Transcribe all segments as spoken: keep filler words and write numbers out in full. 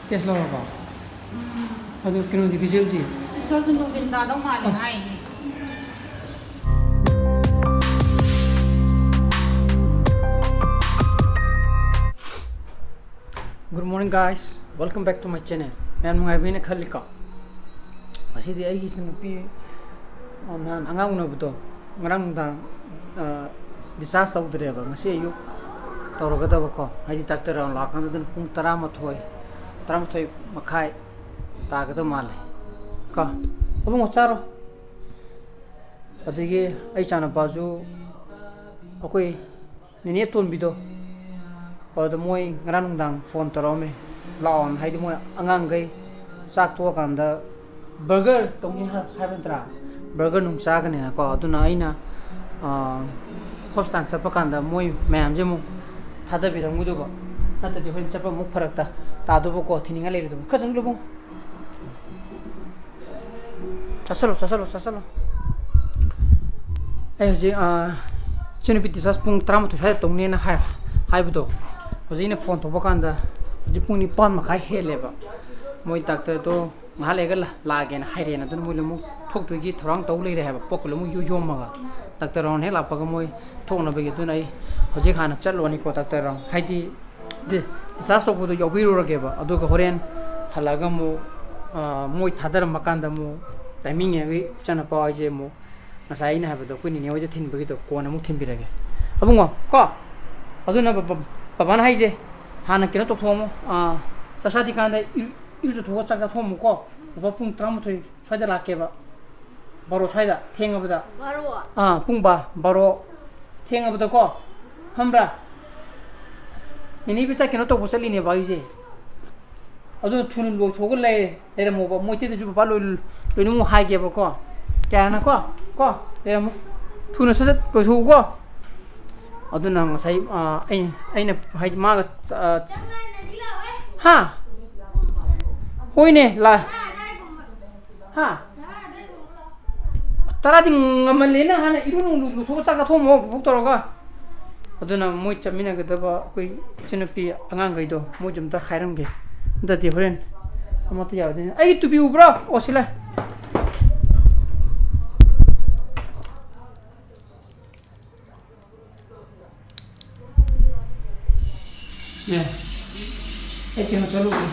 Test ꯂꯧꯔꯕꯣ? ꯑꯗꯨ ꯀꯩꯅꯣꯗꯤ, ꯔꯤꯖꯜꯗꯤ? ꯔꯤꯖꯜꯗꯨ ꯅꯨꯡꯊꯤꯟ ꯇꯥꯗꯧ ꯃꯥꯜꯂꯦ ꯑꯁ꯫ ꯍꯥꯏꯅꯦ꯫ Good morning, guys. Welcome back to my channel. ꯃꯌꯥꯝ ꯅꯨꯡꯉꯥꯏꯕꯤꯅ ꯈꯜꯂꯤꯀꯣ? ꯉꯁꯤꯗꯤ ꯑꯩꯒꯤ ꯏꯆꯟꯅꯨꯄꯤ, ꯑ, ꯅꯍꯥꯟ ꯑꯉꯥꯡ ꯎꯅꯕꯗꯣ, ꯉꯔꯥꯡ ꯅꯨꯡꯗꯥꯡ, ꯑ, discharge ꯇꯧꯗ꯭ꯔꯦꯕ꯫ ꯉꯁꯤ ꯑꯌꯨꯛ ꯇꯧꯔꯒꯗꯕꯀꯣ, ꯍꯥꯏꯗꯤ ꯗꯥꯛꯇꯔ ꯔꯥꯎꯟ ꯂꯥꯛꯀꯥꯟꯗ ꯑꯗꯨꯅ ꯄꯨꯡ ꯇꯔꯥꯃꯥꯊꯣꯏ, ꯇꯔꯥꯃꯥꯊꯣꯏ ꯃꯈꯥꯏ ꯇꯥꯒꯗꯕ ꯃꯥꯜꯂꯦ ꯀꯣ꯫ ꯑꯕꯨꯡꯉꯣ, ꯆꯥꯔꯣ꯫ ꯑꯗꯒꯤ ꯑꯩ ꯏꯆꯥꯅꯨꯄꯥꯁꯨ ꯑꯩꯈꯣꯏ ꯅꯦꯅꯦ ꯑꯇꯣꯟꯕꯤꯗꯣ, ꯑꯗꯨꯗ ꯃꯣꯏ ꯉꯔꯥꯡ ꯅꯨꯡꯗꯥꯡ ꯐꯣꯟ ꯇꯧꯔꯛꯑꯝꯃꯦ, ꯂꯥꯛꯑꯣꯅ꯫ ꯍꯥꯏꯗꯤ ꯃꯣꯏ ꯑꯉꯥꯡꯈꯩ ꯆꯥꯛ ꯇꯣꯛꯑꯀꯥꯟꯗ ꯕꯔꯒꯔ ꯇꯧꯅꯤ ꯍꯥꯏ-, ꯍꯥꯏꯕ ꯅꯠꯇ꯭ꯔꯥ? ꯕꯔꯒꯔ ꯅꯨꯡ ꯆꯥꯒꯅꯦꯅꯀꯣ꯫ ꯑꯗꯨꯅ ꯑꯩꯅ, ꯑꯥ, ꯍꯣꯁꯄꯤꯇꯥꯜ ꯆꯠꯄ ꯀꯥꯟꯗ ꯃꯣꯏ ꯃꯌꯥꯝꯁꯦ ꯑꯃꯨꯛ ꯊꯥꯗꯕꯤꯔꯝꯒꯗꯧꯕ, ꯅꯠꯇ꯭ꯔꯗꯤ ꯍꯣꯔꯦꯟ ꯆꯠꯄ ꯑꯃꯨꯛ ꯐꯔꯛꯇ ꯇꯥꯗꯧꯕꯀꯣ, ꯊꯤꯅꯤꯡꯉꯥꯏ ꯂꯩꯔꯣꯏꯗꯧꯕ꯫ ꯈꯔ ꯆꯪꯁꯤꯜꯂꯨ ꯏꯕꯨꯡꯉꯣ꯫ ꯆꯥꯁꯤꯜꯂꯣ, ꯆꯥꯁꯤꯜꯂꯣ, ꯆꯥꯁꯤꯜꯂꯣ꯫ ꯑꯩ ꯍꯧꯖꯤꯛ, ꯑꯥ, ꯏꯆꯟꯅꯨꯄꯤ discharge ꯄꯨꯡ ꯇꯔꯥꯃꯥꯊꯣꯏ ꯁ꯭ꯋꯥꯏꯗ ꯇꯧꯅꯦꯅ ꯍꯥꯏ-, ꯍꯥꯏꯕꯗꯣ, ꯍꯧꯖꯤꯛ ꯑꯩꯅ ꯐꯣꯟ ꯇꯧꯕ ꯀꯥꯟꯗ ꯍꯧꯖꯤꯛ ꯄꯨꯡ ꯅꯤꯄꯥꯟ ꯃꯈꯥꯏ ꯍꯦꯜꯂꯦꯕ꯫ ꯃꯣꯏ ꯗꯥꯛꯇꯔꯗꯣ ꯉꯥꯏꯍꯥꯛ ꯂꯩꯔꯒ ꯂꯥ-, ꯂꯥꯛꯑꯒꯦꯅ ꯍꯥꯏꯔꯛꯑꯦꯅ꯫ ꯑꯗꯨꯅ ꯃꯣꯏ ꯑꯃꯨꯛ ꯊꯣꯛꯇꯣꯏꯒꯤ ꯊꯧꯔꯥꯡ ꯇꯧ ꯂꯩꯔꯦ ꯍꯥꯏꯕ, ꯄꯣꯠꯀ ꯂꯣꯏꯅꯃꯛ ꯌꯣ-, ꯌꯣꯝꯃꯒ꯫ ꯗꯥꯛꯇꯔ ꯔꯥꯎꯟ ꯍꯦꯛ ꯂꯥꯛꯄꯒ ꯃꯣꯏ ꯊꯣꯛꯅꯕꯒꯤ꯫ ꯑꯗꯨꯅ ꯑꯩ ꯍꯧꯖꯤꯛ ꯍꯥꯟꯅ ꯆꯠꯂꯨꯔꯅꯤꯀꯣ, ꯗꯥꯛꯇꯔ ꯔꯥꯎꯟ꯫ ꯍꯥꯏꯗꯤ, ꯗꯤ-, discharge ꯇꯧꯕꯗꯣ ꯌꯥꯎꯕꯤꯔꯨꯔꯒꯦꯕ, ꯑꯗꯨꯒ ꯍꯣꯔꯦꯟ ꯍꯜꯂꯛꯑꯒ ꯑꯃꯨꯛ, ꯑ, ꯃꯣꯏ ꯊꯥꯗꯔꯝꯕ ꯀꯥꯟꯗ ꯑꯃꯨꯛ timing ꯌꯦꯡꯉꯒ ꯏꯆꯥꯅꯨꯄꯥ ꯍꯣꯏꯁꯦ ꯑꯃꯨꯛ ꯉꯁꯥꯏ ꯑꯩꯅ ꯍꯥꯏꯕꯗꯣ ꯑꯩꯈꯣꯏ ꯅꯦꯅꯦ ꯍꯣꯏꯗ ꯊꯤꯟꯕꯒꯤꯗꯣ ꯀꯣꯟꯅ ꯑꯃꯨꯛ ꯊꯤꯟꯕꯤꯔꯒꯦ꯫ ꯑꯕꯨꯡꯉꯣ ꯀꯣ, ꯑꯗꯨꯅ ꯕ-, ꯕ-, ꯕꯕꯥꯅ ꯍꯥꯏꯁꯦ, ꯍꯥꯟꯅ ꯀꯩꯅꯣ ꯇꯧꯊꯣꯛꯑꯝꯃꯣ, ꯑ, ꯆꯥꯛ ꯆꯥꯗ꯭ꯔꯤꯀꯥꯟꯗ ꯏꯔꯨ-, ꯏꯔꯨꯖꯊꯣꯛꯑꯒ ꯆꯥꯛ ꯆꯥꯊꯣꯛꯑꯝꯃꯨꯀꯣ꯫ ꯕꯕꯥ ꯄꯨꯡ ꯇꯔꯥꯃꯥꯊꯣꯏ ꯁ꯭ꯋꯥꯏꯗ ꯂꯥꯛꯀꯦꯕ꯫ ꯕꯥꯔꯣ ꯁ꯭ꯋꯥꯏꯗ, ꯊꯦꯡꯉꯕꯗ꯫ ꯕꯥꯔꯣ? ꯑꯥ, ꯄꯨꯡ ꯕꯥ-, ꯕꯥꯔꯣ ꯊꯦꯡꯉꯕꯗꯀꯣ, ꯈꯪꯕ꯭ꯔꯥ? ꯅꯦꯅꯦ ꯏꯕꯦꯆꯥ ꯀꯩꯅꯣ ꯇꯧꯕ ꯆꯠꯂꯤꯅꯦꯕ ꯑꯩꯁꯦ꯫ ꯑꯗꯨꯅ ꯊꯨꯅ ꯂꯣꯏꯊꯣꯛꯑꯒ ꯂꯩ-, ꯂꯩꯔꯝꯃꯣꯕ꯫ ꯃꯣꯏ ꯇꯦꯗꯁꯨ ꯕꯕꯥ ꯂꯣꯏ-, ꯂꯣꯏꯅꯃꯛ ꯍꯥꯏꯒꯦꯕꯀꯣ꯫ ꯀꯌꯥꯅꯀꯣ? ꯀꯣ? ꯂꯩꯔꯝꯃꯣ꯫ ꯊꯨꯅ ꯁꯠ ꯁꯠ ꯂꯣꯏꯊꯣꯛꯎꯀꯣ꯫ ꯑꯗꯨꯅ ꯉꯁꯥꯏ, ꯑꯥ, ꯑꯩ-, ꯑꯩꯅ ꯍꯥꯏꯗꯤ ꯃꯥꯒ, ꯑꯥ, ꯍꯥ? ꯍꯣꯏꯅꯦ, ꯂꯥ-, ꯍꯥ? ꯇꯔꯥꯗꯤ ꯉꯝꯃꯜꯂꯦ꯫ ꯅꯪ ꯍꯥꯟꯅ ꯏꯔꯨ ꯅꯨꯡ ꯂꯨ-, ꯂꯨꯊꯣꯛꯑ ꯆꯥꯛ ꯆꯥꯊꯣꯛꯑꯝꯃꯣ, ꯕꯨꯛ ꯇꯧꯔꯒ꯫ ꯑꯗꯨꯅ ꯃꯣꯏ ꯆꯠꯃꯤꯟꯅꯒꯗꯕ ꯑꯩꯈꯣꯏ ꯏꯆꯟꯅꯨꯄꯤ ꯑꯉꯥꯡꯈꯩꯗꯣ, ꯃꯣꯏꯁꯨ ꯑꯝꯇ ꯍꯥꯏꯔꯝꯒꯦ꯫ ꯅꯠꯇ꯭ꯔꯗꯤ ꯍꯣꯔꯦꯟ ꯑꯃꯠꯇ ꯌꯥꯔꯣꯏꯗꯣꯏꯅꯤ꯫ ꯑꯩꯒꯤ ꯇꯨꯄꯤ ꯎꯕ꯭ꯔꯣ? ꯑꯣ, ꯁꯤ ꯂꯩ꯫ ꯑꯦ, ꯑꯩ ꯀꯩꯅꯣ ꯆꯠꯂꯨꯒꯦ꯫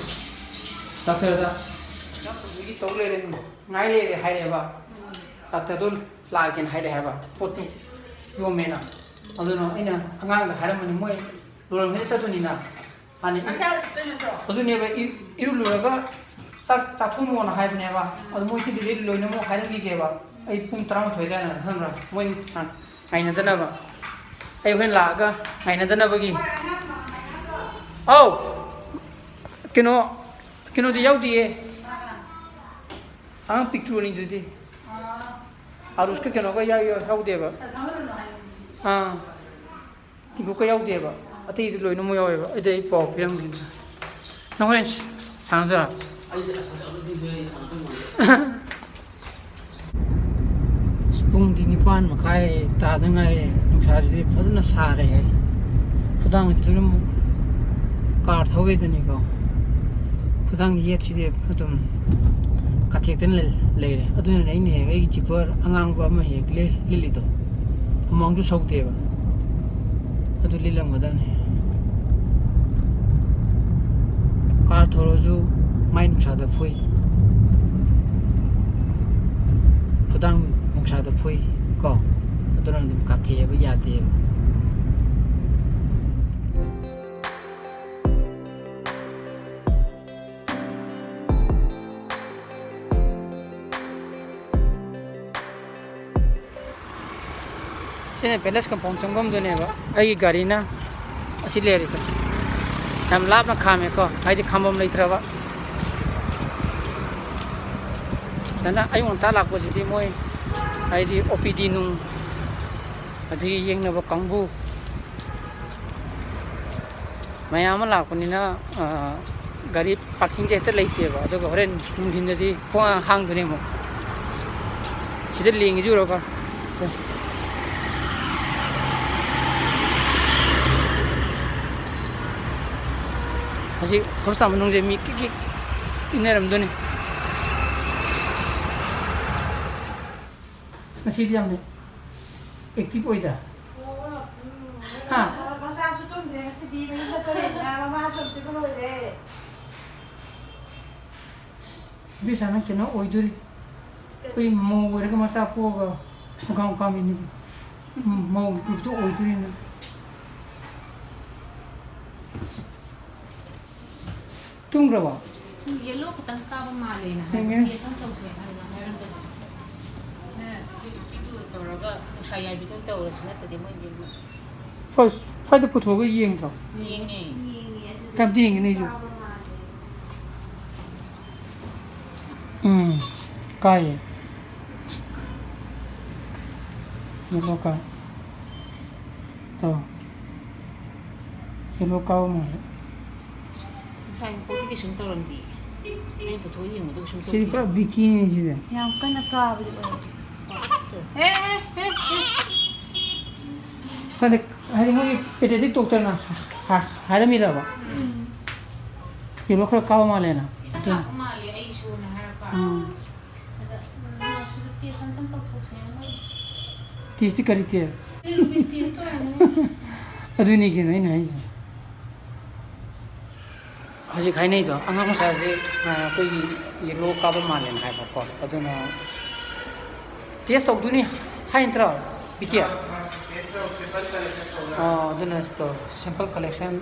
ꯗꯥꯛꯇꯔꯗ꯫ ꯌꯥꯝ ꯇꯧꯕꯒꯤ ꯇꯧ ꯂꯩꯔꯦ, ꯉꯥꯏ ꯂꯩꯔꯦ ꯍꯥꯏꯔꯦꯕ꯫ ꯗꯥꯛꯇꯔꯗꯣ ꯂꯥꯛꯑꯒꯦꯅ ꯍꯥꯏꯔꯛꯑꯦ ꯍꯥꯏꯕ꯫ ꯄꯣꯠꯇꯨ ꯌꯣꯝꯃꯦꯅ꯫ ꯑꯗꯨꯅ ꯑꯩꯅ ꯑꯉꯥꯡꯗ ꯍꯥꯏꯔꯝꯕꯅꯤ, ꯃꯣꯏ ꯂꯣꯏꯔꯝ ꯍꯦꯛ ꯆꯠꯇꯣꯏꯅꯤꯅ꯫ ꯍꯥꯟꯅ ꯑꯆꯥꯔ ꯆꯠꯇꯣꯏ ꯅꯠꯇ꯭ꯔꯣ? ꯑꯗꯨꯅꯦꯕ, ꯏ-, ꯏꯔꯨ ꯂꯨꯔꯒ ꯆꯥꯛ ꯆꯥꯊꯣꯛꯑꯣꯅ ꯍꯥꯏꯕꯅꯦꯕ꯫ ꯑꯗꯨ ꯃꯣꯏ ꯁꯤꯗꯤ ꯂꯣꯏꯅꯃꯛ ꯍꯥꯏꯔꯝꯈꯤꯒꯦꯕ꯫ ꯑꯩ ꯄꯨꯡ ꯇꯔꯥꯃꯥꯊꯣꯏ ꯑꯗꯨꯋꯥꯏꯗ, ꯈꯪꯕ꯭ꯔꯥ? ꯃꯣꯏ ꯉꯥꯏꯅꯗꯅꯕ꯫ ꯑꯩ ꯍꯣꯔꯦꯟ ꯂꯥꯛꯑꯒ ꯉꯥꯏꯅꯗꯅꯕꯒꯤ꯫ ꯑꯧ! ꯀꯩꯅꯣ, ꯀꯩꯅꯣꯗꯤ ꯌꯥꯎꯗꯤꯌꯦ꯫ ꯑꯉꯥꯡ ꯄꯤꯛꯇ꯭ꯔꯨ ꯑꯅꯤꯗꯨꯗꯤ꯫ ꯑꯥꯔꯨꯁꯀ ꯀꯩꯅꯣꯒ ꯌꯥꯎ-, ꯌꯥꯎ-, ꯌꯥꯎꯗꯦꯕ꯫ ꯑꯥ꯫ ꯇꯤꯡꯀꯨꯀ ꯌꯥꯎꯗꯦꯕ꯫ ꯑꯇꯩꯗꯤ ꯂꯣꯏꯅꯃꯛ ꯌꯥꯎꯋꯦꯕ꯫ ꯑꯗꯨꯗꯤ ꯑꯩ ꯄꯥꯎ ꯄꯤꯔꯝꯒꯦ꯫ ꯅꯪ ꯍꯣꯔꯦꯟ ꯁꯥꯟꯅꯗꯣꯏꯔꯥ? ꯑꯁ, ꯄꯨꯡꯗꯤ ꯅꯤꯄꯥꯟ ꯃꯈꯥꯏ ꯇꯥꯗ ꯉꯥꯏꯔꯦ꯫ ꯅꯨꯡꯁꯥꯁꯤꯗꯤ ꯐꯖꯅ ꯁꯥꯔꯦꯍꯦ꯫ ꯈꯨꯗꯥꯡꯁꯤ ꯂꯣꯏꯅꯃꯛ ꯀꯥꯔ ꯊꯧꯋꯦꯗꯨꯅꯤꯀꯣ꯫ ꯈꯨꯗꯥꯡ ꯌꯦꯠꯁꯤꯗꯤ ꯑꯗꯨꯝ ꯀꯥꯊꯦꯛꯇꯅ ꯂꯩ-, ꯂꯩꯔꯦ꯫ ꯑꯗꯨꯅꯅꯦ ꯑꯩꯅ ꯍꯦꯛ ꯑꯩꯒꯤ ꯖꯤꯄꯔ ꯑꯉꯥꯡꯕ ꯑꯃ ꯍꯦꯛ ꯂꯤ-, ꯂꯤꯠꯂꯤꯗꯣ꯫ ꯍꯨꯃꯥꯡꯁꯨ ꯁꯧꯗꯦꯕ꯫ ꯑꯗꯨ ꯂꯤꯠꯂꯝꯒꯗꯕꯅꯤ꯫ ꯀꯥꯔ ꯊꯧꯔꯁꯨ ꯃꯥꯏ ꯅꯨꯡꯁꯥꯗ ꯐꯨꯏ꯫ ꯈꯨꯗꯥꯡ ꯅꯨꯡꯁꯥꯗ ꯐꯨꯏ ꯀꯣ꯫ ꯑꯗꯨꯅ ꯑꯗꯨꯝ ꯀꯥꯊꯦꯛꯑꯦꯕ, ꯌꯥꯗꯦꯕ꯫ ꯁꯤꯅ ꯄꯦꯂꯦꯁ ꯀꯝꯄꯥꯎꯟ ꯆꯪꯐꯝꯗꯨꯅꯦꯕ꯫ ꯑꯩꯒꯤ ꯒꯥꯔꯤꯅ ꯑꯁꯤ ꯂꯩꯔꯤꯗꯣ꯫ ꯌꯥꯝ ꯂꯥꯞꯅ ꯈꯥꯝꯃꯦꯀꯣ, ꯍꯥꯏꯗꯤ ꯈꯥꯝꯐꯝ ꯂꯩꯇ꯭ꯔꯕ꯫ ꯁꯨꯃꯥꯏꯅ ꯑꯌꯨꯛ ꯉꯟꯇꯥ ꯂꯥꯛꯄꯁꯤꯗꯤ ꯃꯣꯏ ꯍꯥꯏꯗꯤ ꯑꯣ ꯄꯤ ꯗꯤ ꯅꯨꯡ, ꯑꯗꯒꯤ ꯌꯦꯡꯅꯕ ꯀꯥꯡꯕꯨ ꯃꯌꯥꯝ ꯑꯃ ꯂꯥꯛꯄꯅꯤꯅ, ꯑ, ꯒꯥꯔꯤ ꯄꯥꯔꯀꯤꯡꯁꯦ ꯍꯦꯛꯇ ꯂꯩꯇꯦꯕ꯫ ꯑꯗꯨꯒ ꯍꯣꯔꯦꯟ ꯅꯨꯡꯊꯤꯟꯗꯗꯤ ꯄꯨꯡꯍꯥꯡ ꯍꯥꯡꯗꯣꯏꯅꯦ ꯑꯃꯨꯛ꯫ ꯁꯤꯗ ꯂꯦꯡꯉꯤꯁꯤ ꯎꯔꯕ? ꯍꯧꯖꯤꯛ ꯍꯣꯁꯄꯤꯇꯥꯜ ꯃꯅꯨꯡꯁꯦ ꯃꯤ ꯀꯤꯛ ꯀꯤꯛ ꯏꯟꯅꯔꯝꯗꯣꯏꯅꯤ꯫ ꯉꯁꯤꯗꯤ ꯌꯥꯝꯅ ꯑꯦꯛꯇꯤꯚ ꯑꯣꯏꯗ꯫ ꯍꯥ? ꯃꯆꯥꯁꯨ ꯇꯨꯝꯗ꯭ꯔꯦ ꯉꯁꯤꯗꯤ, ꯃꯌꯨꯝ ꯆꯠꯇꯣꯔꯦꯅ ꯃꯃꯥꯁꯨ ꯑꯝꯇ ꯂꯣꯏꯔꯦ꯫ ꯏꯕꯦꯆꯥꯅ ꯀꯩꯅꯣ ꯑꯣꯏꯗꯣꯔꯤ꯫ ꯑꯩꯈꯣꯏ ꯃꯧ ꯑꯣꯏꯔꯒ ꯃꯆꯥ ꯄꯣꯛꯑꯒ ꯍꯪꯒꯥꯝ ꯀꯥꯝꯃꯤꯅꯤ꯫ ꯃꯧꯒꯤ ꯒ꯭ꯔꯨꯞꯇꯣ ꯑꯣꯏꯗꯣꯔꯤꯅ꯫ ꯇꯨꯝꯈ꯭ꯔꯕꯣ? ꯌꯦꯜꯂꯣ ꯈꯤꯇꯪ ꯀꯥꯕ ꯃꯥꯜꯂꯦꯅ ꯍꯥꯏꯕ꯫ ꯌꯦꯡꯒꯦ꯫ ꯇꯦꯁ ꯑꯃ ꯇꯧꯁꯦ ꯍꯥꯏꯕ ꯍꯥꯏꯔꯝꯕꯅꯦ꯫ ꯅ ꯐꯤꯐꯇꯤ ꯇꯨ ꯇꯧꯔꯒ ꯅꯨꯡꯁꯥ ꯌꯥꯏꯕꯤꯗꯣ ꯇꯧꯔꯁꯤ, ꯅꯠꯇ꯭ꯔꯗꯤ ꯃꯣꯏ ꯌꯦꯡꯉꯣꯏ꯫ ꯍꯣꯏ, ꯁ꯭ꯋꯥꯏꯗ ꯄꯨꯊꯣꯛꯑꯒ ꯌꯦꯡꯗ꯭ꯔꯣ? ꯌꯦꯡꯉꯦ꯫ ꯀꯩꯝꯇ ꯌꯦꯡꯒꯦꯅꯦ ꯑꯩꯁꯨ꯫ ꯎꯝ, ꯀꯥꯏꯌꯦ꯫ ꯌꯦꯜꯂꯣ ꯀꯥꯏ꯫ ꯇꯧ꯫ ꯌꯦꯜꯂꯣ ꯀꯥꯕ ꯃꯥꯜꯂꯦ꯫ ꯉꯁꯥꯏ ꯃꯀꯣꯛꯇꯤ ꯀꯩꯁꯨꯝ ꯇꯧꯔꯝꯗꯦ꯫ ꯑꯩꯅ ꯄꯨꯊꯣꯛꯑ ꯌꯦꯡꯕꯗ ꯀꯩꯁꯨꯝ ꯁꯤꯗꯤ ꯇꯧꯗꯦ꯫ ꯄꯨꯔꯥ ꯕꯤꯀꯤꯅꯤ ꯁꯤꯗꯤ꯫ ꯌꯥꯝ ꯀꯟꯅ ꯀꯥꯕꯗꯤ ꯑꯣꯏꯔꯝꯗꯦ꯫ ꯑꯦ, ꯑꯦ, ꯑꯦ, ꯑꯦ꯫ ꯈꯪꯗꯦ, ꯍꯥꯏꯗꯤ ꯃꯣꯏꯒꯤ pediatric doctorꯅ ꯍꯥ-, ꯍꯥ-, ꯍꯥꯏꯔꯝꯃꯤꯔꯕ? ꯎꯝ꯫ ꯀꯩꯅꯣ ꯈꯔ ꯀꯥꯕ ꯃꯥꯜꯂꯦꯅ꯫ ꯈꯤꯇꯪ ꯑꯗꯨ ꯂꯥꯛꯄ ꯃꯥꯜꯂꯦ, ꯑꯩꯁꯨꯅ ꯍꯥꯏꯔꯛꯄ꯫ ꯎꯝ꯫ ꯑꯗ, ꯎꯝ, ꯅꯔꯁꯇꯨꯗ ꯇꯦꯁ ꯑꯝꯇꯪ ꯇꯧꯊꯣꯛꯁꯦꯅ ꯃꯣꯏ꯫ ꯇꯦꯁꯇꯤ ꯀꯔꯤ ꯇꯦꯁ? ꯇꯦꯁꯇꯣ ꯍꯥꯏꯕꯅꯤ꯫ ꯑꯗꯨꯅꯤ ꯀꯩꯅꯣ ꯑꯩꯅ ꯍꯥꯏꯁꯦ꯫ ꯍꯧꯖꯤꯛ ꯍꯥꯏꯅꯩꯗꯣ, ꯑꯉꯥꯡ ꯃꯆꯥꯁꯦ, ꯑ, ꯑꯩꯈꯣꯏꯒꯤ ꯌꯦꯜꯂꯣ ꯀꯥꯕ ꯃꯥꯜꯂꯦꯅ ꯍꯥꯏꯕꯀꯣ, ꯑꯗꯨꯅ ꯇꯦꯁ ꯇꯧꯗꯣꯏꯅꯤ ꯍꯥꯏ ꯅꯠꯇ꯭ꯔꯣ, ꯕꯤꯀꯤ? ꯑ, ꯑꯗꯨꯅ ꯁꯤꯗꯣ sample collection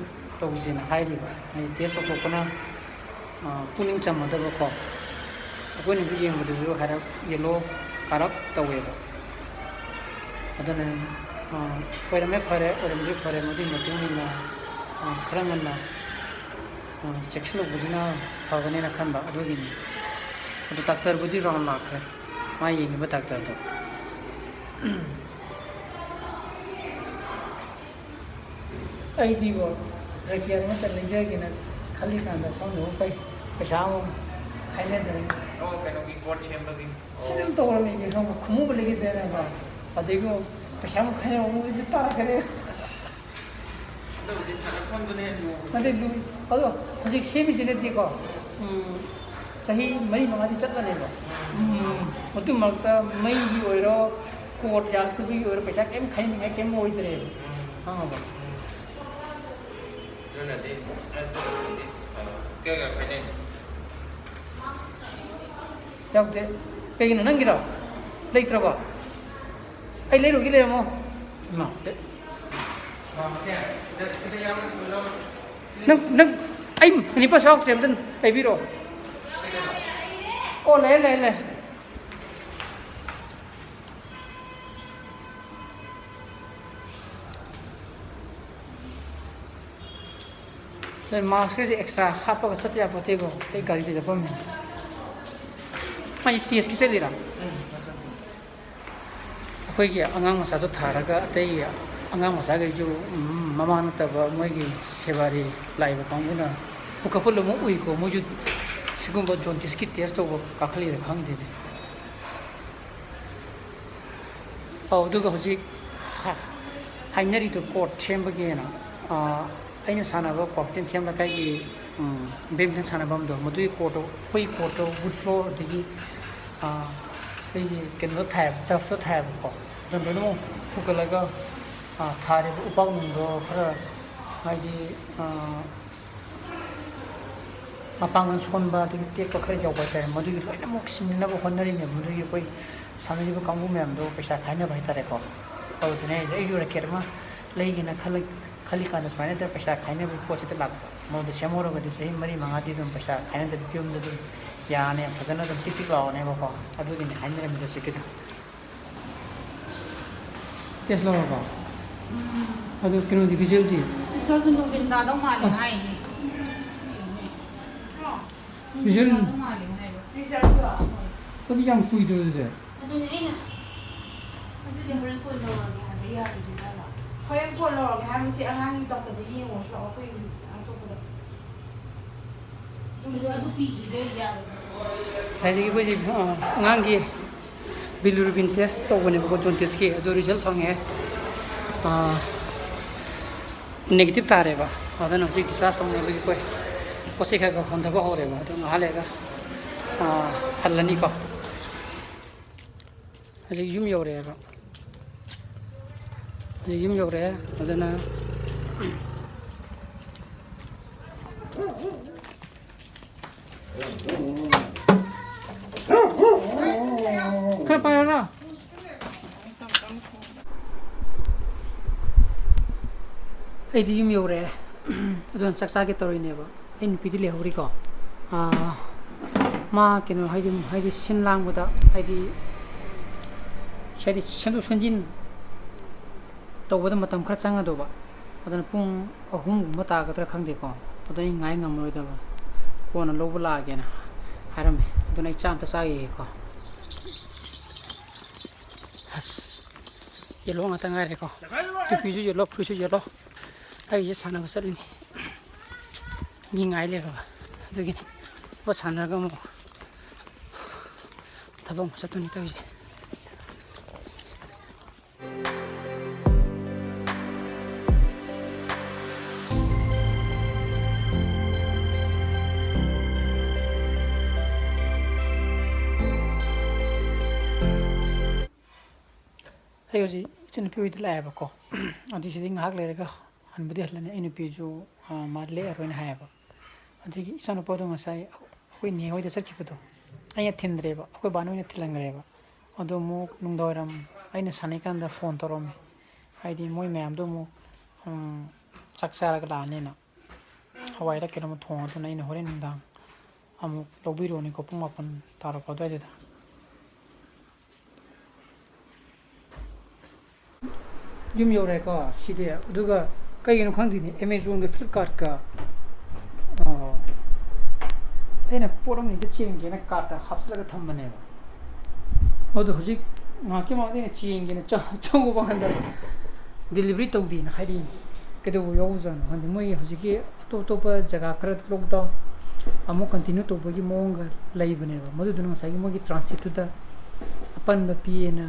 ꯇꯧꯁꯦꯅ ꯍꯥꯏꯔꯤꯕ꯫ ꯍꯥꯏꯗꯤ ꯇꯦꯁ ꯇꯧꯊꯣꯛꯄꯅ, ꯑ, ꯄꯨꯛꯅꯤꯡ ꯆꯝꯃꯗꯕꯀꯣ꯫ ꯑꯩꯈꯣꯏꯅꯁꯨ ꯌꯦꯡꯕꯗꯁꯨ ꯍꯥꯏꯔꯞ ꯌꯦꯜꯂꯣ ꯀꯥꯔꯞ ꯇꯧꯋꯦꯕ꯫ ꯑꯗꯨꯅ, ꯑ, ꯑꯣꯏꯔꯝꯃꯦ ꯐꯔꯦ, ꯑꯣꯏꯔꯝꯗ꯭ꯔꯦ ꯐꯔꯦ, ꯃꯗꯨꯒꯤ ꯃꯇꯨꯡ ꯏꯟꯅ, ꯑ, ꯈꯔ ꯉꯟꯅ, ꯑ, ꯆꯦꯛꯁꯤꯜꯍꯧꯕꯁꯤꯅ ꯐꯒꯅꯦꯅ ꯈꯟꯕ ꯑꯗꯨꯒꯤꯅꯤ꯫ ꯑꯗꯣ ꯗꯥꯛꯇꯔꯕꯨꯗꯤ ꯔꯥꯎꯟ ꯂꯥꯛꯈ꯭ꯔꯦ, ꯃꯥ ꯌꯦꯡꯉꯤꯕ ꯗꯥꯛꯇꯔꯗꯣ꯫ ꯑꯩꯗꯤꯕꯣ, ꯔꯦꯀꯦꯠ ꯑꯃꯇ ꯂꯩꯖꯒꯦꯅ ꯈꯜꯂꯤꯀꯥꯟꯗ ꯁꯣꯝꯗ ꯑꯃꯨꯛ ꯄꯩ-, ꯄꯩꯁꯥ ꯑꯃꯨꯛ ꯈꯥꯏꯅꯗꯅ꯫ ꯑꯣ, ꯀꯩꯅꯣꯒꯤ ꯀꯣꯔꯠ ꯁꯦꯝꯕꯒꯤ? ꯁꯤ ꯑꯗꯨꯝ ꯇꯧꯔꯝꯃꯤꯅꯦ, ꯈꯪꯕ, ꯈꯨꯃꯨꯛ ꯂꯩꯈꯤꯗꯦꯅꯀꯣ꯫ ꯑꯗꯩꯒ ꯄꯩꯁꯥ ꯑꯃꯨꯛ ꯈꯥꯏꯅꯕ ꯑꯃꯨꯛ ꯇꯥꯔꯛꯀꯅꯤ꯫ ꯅꯠꯇꯦ, ꯂꯨꯏ꯫ ꯑꯗꯣ ꯍꯧꯖꯤꯛ ꯁꯦꯝꯃꯤꯁꯤꯅꯗꯤꯀꯣ, ꯎꯝ, ꯆꯍꯤ ꯃꯔꯤ ꯃꯉꯥꯗꯤ ꯆꯠꯂꯅꯦꯕ꯫ ꯎꯝ, ꯃꯇꯨꯡ ꯃꯔꯛꯇ ꯃꯩꯒꯤ ꯑꯣꯏꯔꯣ, ꯀꯣꯔꯠ ꯌꯥꯔꯛꯇꯕꯒꯤ ꯑꯣꯏꯔꯣ, ꯄꯩꯁꯥ ꯀꯩꯝ ꯈꯥꯏꯅꯤꯡꯉꯥꯏ ꯀꯩꯝ ꯑꯣꯏꯗ꯭ꯔꯦꯕ꯫ ꯈꯪꯉꯕ? ꯑꯗꯨꯅꯗꯤ, ꯑꯗꯨꯅꯗꯤ ꯐꯕ꯫ ꯀꯌꯥ ꯀꯌꯥ ꯈꯥꯏꯅꯩꯅꯣ? ꯌꯥꯎꯗꯦ꯫ ꯀꯩꯒꯤꯅꯣ, ꯅꯪꯒꯤꯔꯣ? ꯂꯩꯇ꯭ꯔꯕꯣ? ꯑꯩ ꯂꯩꯔꯨꯒꯦ, ꯂꯩꯔꯝꯃꯣ꯫ ꯏꯃꯥ, ꯂꯩ-, ꯅꯪ, ꯅꯪ, ꯑꯩ ꯃꯅꯤ ꯄꯥꯁ ꯌꯥꯎꯗ꯭ꯔꯦ, ꯑꯝꯇ ꯂꯩꯕꯤꯔꯛꯑꯣ꯫ ꯑꯣ, ꯂꯩꯔꯦ, ꯂꯩꯔꯦ, ꯂꯩꯔꯦ꯫ ꯅꯣꯏ ꯃꯥꯛꯁꯀꯁꯦ ꯑꯦꯛꯁꯇ꯭ꯔꯥ ꯍꯥꯞꯄꯒ ꯆꯠꯇ ꯌꯥꯄꯣꯠꯇꯦꯀꯣ꯫ ꯑꯩ ꯒꯥꯔꯤꯗ ꯆꯠꯐꯝꯅꯦ꯫ ꯃꯥꯒꯤ ꯇꯦꯁꯀꯤ ꯆꯠꯂꯤꯔꯥ? ꯑꯩꯈꯣꯏꯒꯤ ꯑꯉꯥꯡ ꯃꯆꯥꯗꯣ ꯊꯥꯔꯒ ꯑꯇꯩ ꯑꯉꯥꯡ ꯃꯆꯥꯈꯩꯁꯨ, ꯎꯝ, ꯃꯃꯥ ꯅꯠꯇꯕ ꯃꯣꯏꯒꯤ ꯁꯦꯕꯥꯔꯤ ꯂꯥꯛꯏꯕ ꯀꯥꯡꯕꯨꯅ ꯄꯨꯈꯠꯄ ꯂꯣꯏꯅꯃꯛ ꯎꯏꯀꯣ꯫ ꯃꯣꯏꯁꯨ ꯁꯤꯒꯨꯝꯕ ꯖꯣꯟꯗꯤꯁꯀꯤ ꯇꯦꯁ ꯇꯧꯕ ꯀꯥꯈꯠꯂꯤꯔꯥ ꯈꯪꯗꯦꯅꯦ꯫ ꯑꯧ, ꯑꯗꯨꯒ ꯍꯧꯖꯤꯛ ꯍꯥ-, ꯍꯥꯏꯅꯔꯤꯗꯣ ꯀꯣꯔꯠ ꯁꯦꯝꯕꯒꯤꯅ, ꯑꯥ, ꯑꯩꯅ ꯁꯥꯟꯅꯕ ꯀ꯭ꯋꯥꯀꯩꯊꯦꯜ ꯂꯩꯀꯥꯏꯒꯤ, ꯎꯝ, ꯕꯦꯗꯃꯤꯟꯇꯟ ꯁꯥꯟꯅꯐꯝꯗꯣ, ꯃꯗꯨꯒꯤ ꯀꯣꯔꯠꯇꯣ, ꯑꯩꯈꯣꯏꯒꯤ ꯀꯣꯔꯠꯇꯣ ꯋꯨꯗ ꯐ꯭ꯂꯣꯔ, ꯑꯗꯒꯤ, ꯑꯥ, ꯑꯩꯈꯣꯏꯒꯤ ꯀꯩꯅꯣꯗꯣ ꯊꯥꯏꯕ, ꯇꯔꯐꯇꯣ ꯊꯥꯏꯕꯀꯣ꯫ ꯑꯗꯨ ꯂꯣꯏꯅꯃꯛ ꯍꯨꯒꯠꯂꯒ, ꯑꯥ, ꯊꯥꯔꯤꯕ ꯎꯄꯥꯛ ꯅꯨꯡꯗꯣ ꯈꯔ, ꯍꯥꯏꯗꯤ, ꯑꯥ, ꯃꯄꯥꯡꯒꯜ ꯁꯣꯟꯕ, ꯑꯗꯒꯤ ꯇꯦꯛꯄ ꯈꯔ ꯌꯥꯎꯕ ꯍꯥꯏꯇꯥꯔꯦ, ꯃꯗꯨꯒꯤ ꯂꯣꯏꯅꯃꯛ ꯁꯤꯟꯅꯕ ꯍꯣꯠꯅꯔꯤꯅꯦꯕ꯫ ꯃꯗꯨꯒꯤ ꯑꯩꯈꯣꯏ ꯁꯥꯟꯅꯔꯤꯕ ꯀꯥꯡꯕꯨ ꯃꯌꯥꯝꯗꯣ ꯄꯩꯁꯥ ꯈꯥꯏꯅꯕ ꯍꯥꯏꯇꯥꯔꯦꯀꯣ꯫ ꯑꯗꯨꯗꯨꯅꯦ ꯑꯩꯁꯦ, ꯑꯩꯁꯨ ꯔꯦꯀꯦꯠ ꯑꯃ ꯂꯩꯒꯦꯅ ꯈꯜꯂ-, ꯈꯜꯂꯤꯀꯥꯟꯗ ꯁꯨꯃꯥꯏꯅ ꯇꯧꯔ ꯄꯩꯁꯥ ꯈꯥꯏꯅꯕꯒꯤ ꯄꯣꯠꯁꯤꯗ ꯂꯥꯛꯄ꯫ ꯃꯉꯣꯟꯗ ꯁꯦꯝꯍꯧꯔꯒꯗꯤ ꯆꯍꯤ ꯃꯔꯤ ꯃꯉꯥꯗꯤ ꯑꯗꯨꯝ ꯄꯩꯁꯥ ꯈꯥꯏꯅꯗꯕꯤ ꯐꯤꯕꯝꯗ ꯑꯗꯨꯝ ꯌꯥꯔꯅꯦꯕ, ꯐꯖꯅ ꯑꯗꯨꯝ ꯇꯤꯛ ꯇꯤꯛ ꯂꯥꯎꯔꯅꯦꯕꯀꯣ꯫ ꯑꯗꯨꯒꯤꯅꯦ ꯍꯥꯏꯅꯔꯝꯃꯤꯗꯣ ꯍꯧꯖꯤꯛꯀꯤꯗꯣ꯫ ꯇꯦꯁ ꯂꯧꯔꯕꯣ? ꯎꯝ꯫ ꯑꯗꯨ ꯀꯩꯅꯣꯗꯤ, ꯔꯤꯖꯜꯗꯤ? ꯔꯤꯖꯜꯗꯨ ꯅꯨꯡꯊꯤꯟ ꯇꯥꯗꯧ ꯃꯥꯜꯂꯦ ꯑꯁ꯫ ꯍꯥꯏꯅꯦ꯫ ꯔꯤꯖꯜ? ꯇꯥꯗꯧ ꯃꯥꯜꯂꯦ ꯍꯥꯏꯕ꯫ ꯔꯤꯖꯜꯗꯣ? ꯑꯗꯨ ꯌꯥꯝ ꯀꯨꯏꯗ꯭ꯔꯣ ꯑꯗꯨꯗꯤ? ꯑꯗꯨꯅꯦ ꯑꯩꯅ, ꯑꯗꯨꯗꯤ ꯍꯣꯔꯦꯟ ꯀꯣꯟꯅ ꯂꯧꯔꯒꯦ ꯍꯥꯏꯕ ꯌꯥꯔꯣꯏꯗꯣꯏꯖꯥꯠꯂꯣ? ꯍꯣꯔꯦꯟ ꯀꯣꯟꯅ ꯂꯧꯔꯒꯦ ꯍꯥꯏꯕꯁꯤ ꯑꯉꯥꯡꯒꯤ ꯗꯣꯛꯇꯔꯗ ꯌꯦꯡꯉꯨꯔꯁꯨ ꯂꯥꯛꯑꯣ, ꯑꯩꯈꯣꯏ ꯑꯇꯣꯞꯄꯗ꯫ ꯑꯗꯨ, ꯑꯗꯨ ꯄꯤꯈꯤꯗꯣꯏ ꯌꯥꯔꯣꯏꯗ꯭ꯔꯣ? ꯉꯁꯥꯏꯗꯒꯤ ꯑꯩꯈꯣꯏꯁꯦ, ꯑ, ꯑꯉꯥꯡꯒꯤ ꯕꯤꯂꯤꯔꯨꯕꯤꯟ ꯇꯦꯁ ꯇꯧꯕꯅꯦꯕꯀꯣ, ꯖꯣꯟꯗꯤꯁꯀꯤ꯫ ꯑꯗꯨ ꯔꯤꯖꯜ ꯐꯪꯉꯦ꯫ ꯑ, ꯅꯦꯒꯦꯇꯤꯚ ꯇꯥꯔꯦꯕ꯫ ꯑꯗꯨꯅ ꯍꯧꯖꯤꯛ ꯗꯤꯁꯆꯥꯔꯖ ꯇꯧꯅꯕꯒꯤ ꯑꯩꯈꯣꯏ ꯄꯣꯠ ꯆꯩ ꯈꯔ ꯈꯔ ꯍꯣꯟꯊꯕ ꯍꯧꯔꯦꯕ꯫ ꯑꯗꯨ ꯉꯥꯏꯍꯥꯛ ꯂꯩꯔꯒ, ꯑꯥ, ꯍꯜꯂꯅꯤꯀꯣ꯫ ꯍꯧꯖꯤꯛ ꯌꯨꯝ ꯌꯧꯔꯛꯑꯦꯕ꯫ ꯍꯧꯖꯤꯛ ꯌꯨꯝ ꯌꯧꯔꯛꯑꯦ꯫ ꯑꯗꯨꯅ ꯈꯔ ꯄꯥꯏꯔꯣꯔꯥ? ꯑꯩꯗꯤ ꯌꯨꯝ ꯌꯧꯔꯛꯑꯦ꯫ ꯑꯗꯨꯅ ꯆꯥꯛ ꯆꯥꯒꯦ ꯇꯧꯔꯤꯅꯦꯕ꯫ ꯑꯩ ꯅꯨꯄꯤꯗꯤ ꯂꯩꯍꯧꯔꯤꯀꯣ꯫ ꯑꯥ, ꯃꯥ ꯀꯩꯅꯣ, ꯍꯥꯏꯗꯤ, ꯍꯥꯏꯗꯤ ꯁꯤꯟ ꯂꯥꯡꯕꯗ, ꯍꯥꯏꯗꯤ ꯍꯥꯏꯗꯤ ꯁꯦꯝꯗꯣꯛ ꯁꯦꯝꯖꯤꯟ ꯇꯧꯕꯗ ꯃꯇꯝ ꯈꯔ ꯆꯪꯒꯗꯧꯕ꯫ ꯑꯗꯨꯅ ꯄꯨꯡ ꯑꯍꯨꯝꯒꯨꯝꯕ ꯇꯥꯒꯗ꯭ꯔꯥ ꯈꯪꯗꯦꯀꯣ꯫ ꯑꯗꯣ ꯑꯩ ꯉꯥꯏ ꯉꯝꯃꯔꯣꯏꯗꯕ, ꯀꯣꯟꯅ ꯂꯧꯕ ꯂꯥꯛꯑꯒꯦꯅ ꯍꯥꯏꯔꯝꯃꯦ꯫ ꯑꯗꯨꯅ ꯑꯩ ꯆꯥꯛ ꯑꯝꯇ ꯆꯥꯈꯤꯒꯦꯀꯣ꯫ ꯑꯁ, ꯌꯦꯜꯂꯣ ꯉꯥꯛꯇ ꯉꯥꯏꯔꯦꯀꯣ꯫ ꯇꯨꯄꯤꯁꯨ ꯌꯦꯜꯂꯣ, ꯐꯨꯔꯤꯠꯁꯨ ꯌꯦꯜꯂꯣ꯫ ꯑꯩꯁꯦ ꯁꯥꯟꯅꯕ ꯆꯠꯂꯤꯅꯤ꯫ ꯃꯤ ꯉꯥꯏ ꯂꯩꯔꯕ꯫ ꯑꯗꯨꯒꯤꯅꯤ꯫ ꯕꯣꯜ ꯁꯥꯟꯅꯔꯒ ꯑꯃꯨꯛ ꯊꯕꯛ ꯑꯃꯨꯛ ꯆꯠꯇꯣꯏꯅꯤ ꯇꯧꯔꯤꯁꯦ꯫ ꯑꯩ ꯍꯧꯖꯤꯛ ꯏꯆꯟꯅꯨꯄꯤ ꯍꯣꯏꯗ ꯂꯥꯛꯑꯦꯕꯀꯣ꯫ ꯑꯗꯨ ꯁꯤꯗꯩ ꯉꯥꯏꯍꯥꯛ ꯂꯩꯔꯒ ꯍꯟꯕꯨꯗꯤ ꯍꯜꯂꯅꯤ꯫ ꯑꯩ ꯅꯨꯄꯤꯁꯨ, ꯑ, ꯃꯥ ꯂꯦꯛꯑꯔꯣꯏꯅ ꯍꯥꯏꯌꯦꯕ꯫ ꯑꯗꯨꯒꯤ ꯏꯆꯥꯅꯨꯄꯥꯗꯣ ꯉꯁꯥꯏ ꯑꯩꯈꯣꯏ ꯅꯦ ꯍꯣꯏꯗ ꯆꯠꯈꯤꯕꯗꯣ ꯑꯩꯅ ꯊꯤꯟꯗ꯭ꯔꯦꯕ, ꯑꯩꯈꯣꯏ ꯕꯥꯅ ꯑꯣꯏꯅ ꯊꯤꯜꯍꯟꯈ꯭ꯔꯦꯕ꯫ ꯑꯗꯣ ꯑꯃꯨꯛ ꯅꯨꯡꯗꯥꯡꯋꯥꯏꯔꯝ ꯑꯩꯅ ꯁꯥꯟꯅꯩꯀꯥꯟꯗ ꯐꯣꯟ ꯇꯧꯔꯛꯑꯝꯃꯦ꯫ ꯍꯥꯏꯗꯤ ꯃꯣꯏ ꯃꯌꯥꯝꯗꯣ ꯑꯃꯨꯛ, ꯎꯝ, ꯆꯥꯛ ꯆꯥꯔꯒ ꯂꯥꯛꯑꯅꯤꯅ꯫ ꯍꯋꯥꯏꯔ ꯀꯩꯅꯣꯝꯃ ꯊꯣꯡꯉꯗꯨꯅ ꯑꯩꯅ ꯍꯣꯔꯦꯟ ꯅꯨꯡꯗꯥꯡ ꯑꯃꯨꯛ ꯂꯧꯕꯤꯔꯨꯅꯤꯀꯣ, ꯄꯨꯡ ꯃꯥꯄꯟ ꯇꯥꯔꯛꯄ ꯑꯗꯨꯋꯥꯏꯗꯨꯗ꯫ ꯌꯨꯝ ꯌꯧꯔꯦꯀꯣ ꯁꯤꯗꯤ꯫ ꯑꯗꯨꯒ ꯀꯩꯒꯤꯅꯣ ꯈꯪꯗꯦꯅꯦ, ꯑꯦꯃꯦꯖꯣꯟꯒ ꯐ꯭ꯂꯤꯞꯀꯥꯔꯠꯀ, ꯑꯥ, ꯑꯩꯅ ꯄꯣꯠ ꯑꯃ ꯍꯦꯛꯇ ꯆꯦꯟꯒꯦꯅ ꯀꯥꯔꯠꯇ ꯍꯥꯞꯆꯤꯜꯂꯒ ꯊꯝꯕꯅꯦꯕ꯫ ꯑꯗꯣ ꯍꯧꯖꯤꯛ ꯉꯥꯏꯍꯥꯛꯀꯤ ꯃꯃꯥꯡꯗ ꯑꯩꯅ ꯆꯦꯟꯒꯦꯅ ꯆꯪ-, ꯆꯪꯉꯨꯕ ꯀꯥꯟꯗ ꯗꯦꯂꯤꯚꯔꯤ ꯇꯧꯗꯦꯅ ꯍꯥꯏꯔꯛꯏꯅꯦ꯫ ꯀꯩꯗꯧꯕ ꯌꯥꯎꯕꯖꯥꯠꯅꯣ ꯈꯪꯗꯦ꯫ ꯃꯣꯏ ꯍꯧꯖꯤꯛꯀꯤ ꯑꯇꯣꯞ ꯑꯇꯣꯞꯄ ꯖꯒꯥ ꯈꯔ ꯂꯣꯛꯗꯥꯎꯟ ꯑꯃꯨꯛ ꯀꯟꯇꯤꯅ꯭ꯌꯨ ꯇꯧꯕꯒꯤ ꯃꯑꯣꯡꯒ ꯂꯩꯕꯅꯦꯕ꯫ ꯃꯗꯨꯗꯨꯅ ꯉꯁꯥꯏꯒꯤ ꯃꯣꯏꯒꯤ ꯇ꯭ꯔꯥꯟꯁꯤꯠꯇꯨꯗ ꯑꯄꯟꯕ ꯄꯤꯌꯦꯅ,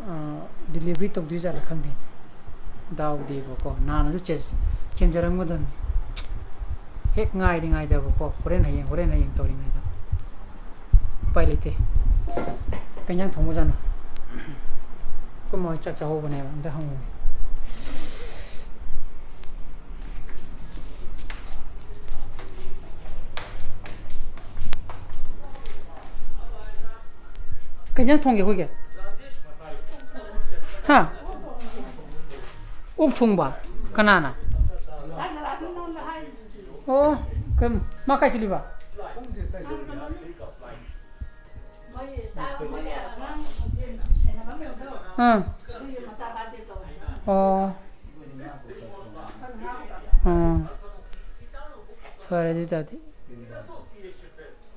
ꯑ, ꯗꯤꯂꯤꯚꯔꯤ ꯇꯧꯗ꯭ꯔꯤꯖꯥꯠꯂ ꯈꯪꯗꯦ꯫ ꯗꯥꯎꯗꯦꯕꯀꯣ, ꯅꯍꯥꯟꯅꯁꯨ ꯆꯦꯟ-, ꯆꯦꯟꯖꯔꯝꯒꯗꯕꯅꯤ꯫ ꯍꯦꯛ ꯉꯥꯏꯔꯤ ꯉꯥꯏꯗꯕꯀꯣ, ꯍꯣꯔꯦꯟ ꯍꯌꯦꯡ, ꯍꯣꯔꯦꯟ ꯍꯌꯦꯡ ꯇꯧꯔꯤꯉꯩꯗ꯫ ꯎꯄꯥꯏ ꯂꯩꯇꯦ꯫ ꯀꯩ ꯏꯟꯖꯥꯡ ꯊꯣꯡꯕꯖꯥꯠꯅꯣ? ꯑꯩꯈꯣꯏ ꯃꯥ ꯍꯣꯏ ꯆꯥꯛ ꯆꯥꯍꯧꯕꯅꯦꯕ, ꯑꯝꯇ ꯍꯪꯉꯨꯒꯦ꯫ ꯀꯩ ꯏꯟꯖꯥꯡ ꯊꯣꯡꯒꯦ ꯑꯩꯈꯣꯏꯒꯤ? ꯍꯥ? ꯑꯣꯛ ꯊꯣꯡꯕ? ꯀꯅꯥꯅ? ꯑꯣ, ꯀꯩ-, ꯃꯥ ꯀꯥꯏ ꯆꯠꯂꯤꯕ? ꯑꯥ꯫ ꯑꯣ꯫ ꯑꯥ꯫ ꯐꯔꯦ ꯑꯗꯨ ꯑꯣꯏꯇꯥꯔꯗꯤ꯫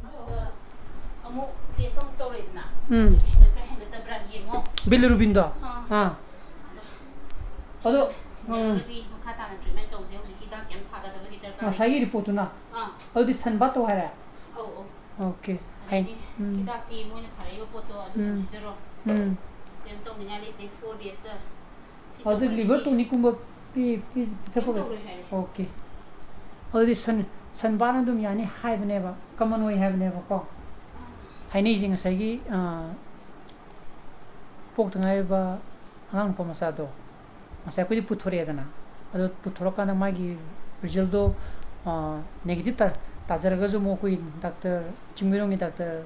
ꯑꯗꯨꯒ ꯑꯃꯨꯛ ꯇꯦꯁ ꯑꯃꯨꯛ ꯇꯧꯔꯦꯗꯅ꯫ ꯎꯝ꯫ ꯑꯗꯨ ꯍꯦꯟꯒꯠꯄ꯭ꯔꯥ ꯍꯦꯟꯒꯠꯇꯕ꯭ꯔꯥ ꯌꯦꯡꯉꯣ꯫ ꯕꯤꯂꯤꯔꯨꯕꯤꯟꯗꯣ? ꯑꯥ꯫ ꯑꯥ꯫ ꯑꯗꯣ, ꯎꯝ꯫ ꯍꯦꯟꯒꯠꯂꯒꯗꯤ ꯃꯈꯥ ꯇꯥꯅ ꯇ꯭ꯔꯤꯠꯃꯦꯟ ꯇꯧꯁꯦ꯫ ꯍꯧꯖꯤꯛ ꯍꯤꯗꯥꯛ ꯀꯩꯝ ꯊꯥꯗꯗꯕꯒꯤ ꯗꯔꯀꯥꯔ ꯂꯩꯇꯦ꯫ ꯉꯁꯥꯏꯒꯤ ꯔꯤꯄꯣꯔꯠꯇꯨꯅ? ꯑꯥ꯫ ꯑꯗꯨꯗꯤ ꯁꯟ ꯕꯥꯠ ꯇꯧ ꯍꯥꯏꯔꯦ? ꯑꯧ, ꯑꯧ꯫ ꯑꯣꯀꯦ꯫ ꯍꯥꯏ-, ꯑꯗꯩꯗꯤ ꯎꯝ꯫ ꯍꯤꯗꯥꯛꯇꯤ ꯃꯣꯏꯅ ꯊꯥꯔꯛꯏꯕ ꯄꯣꯠꯇꯣ ꯑꯗꯨ ꯑꯗꯨꯝ ꯎꯝ꯫ ꯄꯤꯖꯔꯣ꯫ ꯎꯝ꯫ ꯀꯩꯝ ꯇꯧꯅꯤꯡꯉꯥꯏ ꯂꯩꯇꯦ, four days-ꯇ꯫ ꯁꯤ ꯑꯗꯨꯗꯤ ꯇꯧꯕ liver ꯁꯤ tonic-ꯀꯨꯝꯕ ꯄꯤ-, ꯄꯤ-, ꯄꯤꯊꯛꯄ ꯀꯩꯝ ꯂꯩ-, ꯇꯧꯔꯣꯏ ꯍꯥꯏꯔꯦ꯫ ꯑꯣꯀꯦ꯫ ꯑꯗꯨꯗꯤ ꯁꯟ-, ꯁꯟ ꯕꯥꯠꯅ ꯑꯗꯨꯝ ꯌꯥꯅꯤ ꯍꯥꯏꯕꯅꯦꯕ, common ꯑꯣꯏ ꯍꯥꯏꯕꯅꯦꯕꯀꯣ꯫ ꯑꯥ꯫ ꯍꯥꯏꯅꯩꯁꯦ ꯉꯁꯥꯏꯒꯤ, ꯑꯥ, ꯄꯣꯛꯇ ꯉꯥꯏꯔꯤꯕ ꯑꯉꯥꯡ ꯅꯨꯄꯥ ꯃꯆꯥꯗꯣ, ꯉꯁꯥꯏ ꯑꯩꯈꯣꯏꯗꯤ ꯄꯨꯊꯣꯔꯛꯑꯦꯗꯅ, ꯑꯗꯣ ꯄꯨꯊꯣꯔꯛꯀꯥꯟꯗ ꯃꯥꯒꯤ result-ꯇꯣ, ꯑꯥ, negative ꯇꯥ-, ꯇꯥꯖꯔꯒꯁꯨ ꯑꯃꯨꯛ ꯑꯩꯈꯣꯏ ꯗꯥꯛꯇꯔ ꯆꯤꯡꯃꯩꯔꯣꯡꯒꯤ ꯗꯥꯛꯇꯔ,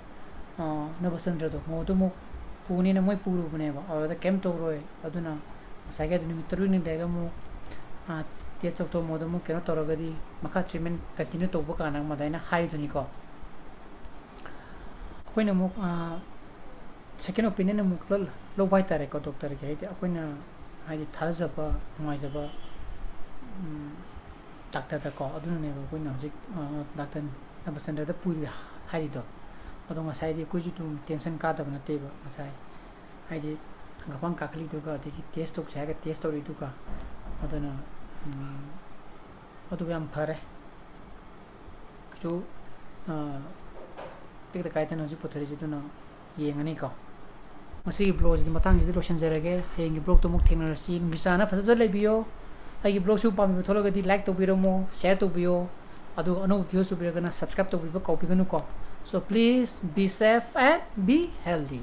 ꯑꯥ, ꯅꯕꯆꯟꯗ꯭ꯔꯗꯣ, ꯃꯉꯣꯟꯗ ꯑꯃꯨꯛ ꯄꯨꯅꯤꯅ ꯃꯣꯏ ꯄꯨꯔꯨꯕꯅꯦꯕ, ꯑꯗꯨꯗ ꯀꯩꯝ ꯇꯧꯔꯣꯏ꯫ ꯑꯗꯨꯅ ꯉꯁꯥꯏꯒꯤ ꯑꯗꯨ ꯅꯨꯃꯤꯠ ꯇꯔꯨꯛꯅꯤ ꯂꯩꯔꯒ ꯑꯃꯨꯛ, ꯑꯥ, test ꯇꯧꯊꯣꯛꯑꯝꯃꯣ, ꯑꯗꯨ ꯑꯃꯨꯛ ꯀꯩꯅꯣ ꯇꯧꯔꯒꯗꯤ ꯃꯈꯥ treatment continue ꯇꯧꯕ ꯀꯥꯟꯗ ꯑꯃ ꯑꯗꯨꯃꯥꯏꯅ ꯍꯥꯏꯔꯤꯗꯨꯅꯤꯀꯣ꯫ ꯑꯩꯈꯣꯏꯅ ꯑꯃꯨꯛ, ꯑꯥ, second opinion ꯑꯃꯨꯛ ꯂꯧ-, ꯂꯧꯕ ꯍꯥꯏꯇꯥꯔꯦꯀꯣ, doctor-ꯒꯤ꯫ ꯍꯥꯏꯗꯤ ꯑꯩꯈꯣꯏꯅ, ꯍꯥꯏꯗꯤ ꯊꯥꯖꯖꯕ, ꯅꯨꯡꯉꯥꯏꯖꯕ, ꯎꯝ, ꯗꯥꯛꯇꯔꯗꯀꯣ꯫ ꯑꯗꯨꯅꯅꯦꯕ ꯑꯩꯈꯣꯏꯅ ꯍꯧꯖꯤꯛ, ꯑ, ꯗꯥꯛꯇꯔ ꯅꯕꯆꯟꯗ꯭ꯔꯗ ꯄꯨꯔꯤ ꯍꯥꯏꯔꯤꯗꯣ꯫ ꯑꯗꯣ ꯉꯁꯥꯏꯗꯤ ꯑꯩꯈꯣꯏꯁꯨ ꯑꯗꯨꯝ tension ꯀꯥꯗꯕ ꯅꯠꯇꯦꯕ ꯉꯁꯥꯏ꯫ ꯍꯥꯏꯗꯤ ꯍꯪꯒꯄꯥꯟ ꯀꯥꯈꯠꯂꯤꯗꯨꯒ, ꯑꯗꯒꯤ test ꯇꯧꯁꯦ ꯍꯥꯏꯔꯒ test ꯇꯧꯔꯤꯗꯨꯒ꯫ ꯑꯗꯨꯅ, ꯎꯝ, ꯑꯗꯨ ꯌꯥꯝ ꯐꯔꯦ꯫ ꯀꯩꯁꯨ, ꯑ, ꯇꯦꯛꯇ ꯀꯥꯏꯗꯅ ꯍꯧꯖꯤꯛ ꯄꯨꯊꯣꯔꯛꯏꯁꯦ, ꯑꯗꯨꯅ ꯌꯦꯡꯉꯅꯤꯀꯣ꯫ ꯉꯁꯤꯒꯤ vlog ꯑꯁꯤꯗꯤ ꯃꯇꯥꯡꯁꯤꯗ ꯂꯣꯏꯁꯤꯟꯖꯔꯒꯦ꯫ ꯍꯌꯦꯡꯒꯤ vlog ꯇ ꯑꯃꯨꯛ ꯊꯦꯡꯅꯔꯁꯤ꯫ ꯅꯨꯡꯁꯤ ꯆꯥꯟꯅ ꯐꯖ ꯐꯖ ꯂꯩꯕꯤꯌꯣ꯫ ꯑꯩꯒꯤ vlog ꯁꯤꯕꯨ ꯄꯥꯝꯕꯤꯕ ꯊꯣꯛꯂꯒꯗꯤ like ꯇꯧꯕꯤꯔꯝꯃꯣ, share ꯇꯧꯕꯤꯌꯣ, ꯑꯗꯨꯒ ꯑꯅꯧꯕ viewers ꯑꯣꯏꯕꯤꯔꯒꯅ subscribe ꯇꯧꯕꯤꯕ ꯀꯥꯎꯕꯤꯒꯅꯨꯀꯣ꯫ So please be safe and be healthy.